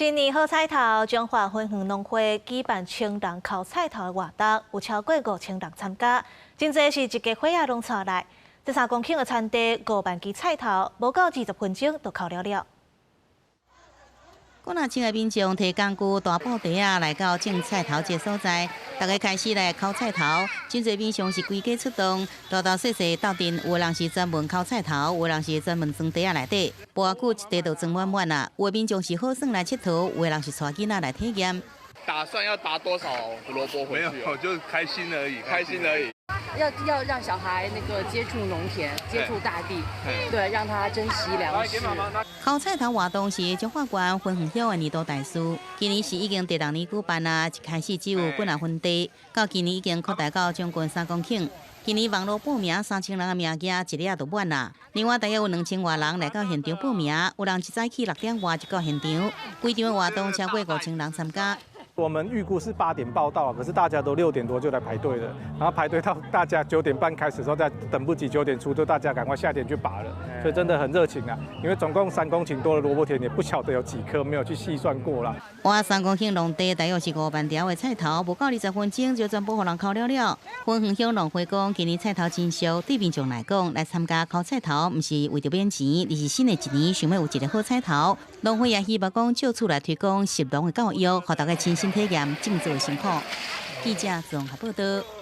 新年好彩頭，彰化芬園農會舉辦千人剾菜頭的活動，有超過5000人參加，真濟是一家伙仔攏帶來。這3公頃的田地，5萬支菜頭，無夠20分鐘就剾了了。幾若千个民眾提工具、大布袋仔來到種菜頭這所在，大家開始來剾菜頭。真濟民眾是規家出動，大大細細鬥陣，有的人是專門剾菜頭，有的人是專門裝袋仔內底。無偌久，一袋就裝滿滿啦。有的民眾是好耍來𨑨迌，有的人是帶囡仔來體驗。打算要拔多少胡蘿蔔回去？沒有，就開心而已，開心而已。要讓小孩那個接觸農田，接觸大地，對，讓他珍惜糧食。剾菜頭活動是彰化縣芬園鄉的年度大事，今年是已經第六年舉辦啦。一開始只有幾若分地，到今年已經擴大到將近3公頃。今年網路報名3000人的名額，一下就滿啦。另外，大約有2000外人來到現場報名，有人一早起6點外就到現場。規場的活動超過5000人參加。我們預估是8點報到，可是大家都6點多就來排隊了，然後排隊到大家9點半開始的時候，再等不及9點出，就大家趕快下田去拔了，所以真的很熱情啊！因為總共3公頃多的蘿蔔田，也不曉得有幾顆，沒有去細算過啦。哇，3公頃農地大約是5萬條的菜頭，無夠20分鐘就全部予人剾了了。芬園鄉農會講，今年菜頭真俗，對民眾來講，來參加剾菜頭，毋是為著免錢，而是新的一年想欲有一个好彩頭。農會也希望講，藉此來推廣食農的教育，予大家親身體驗種作的辛苦。記者綜合報道。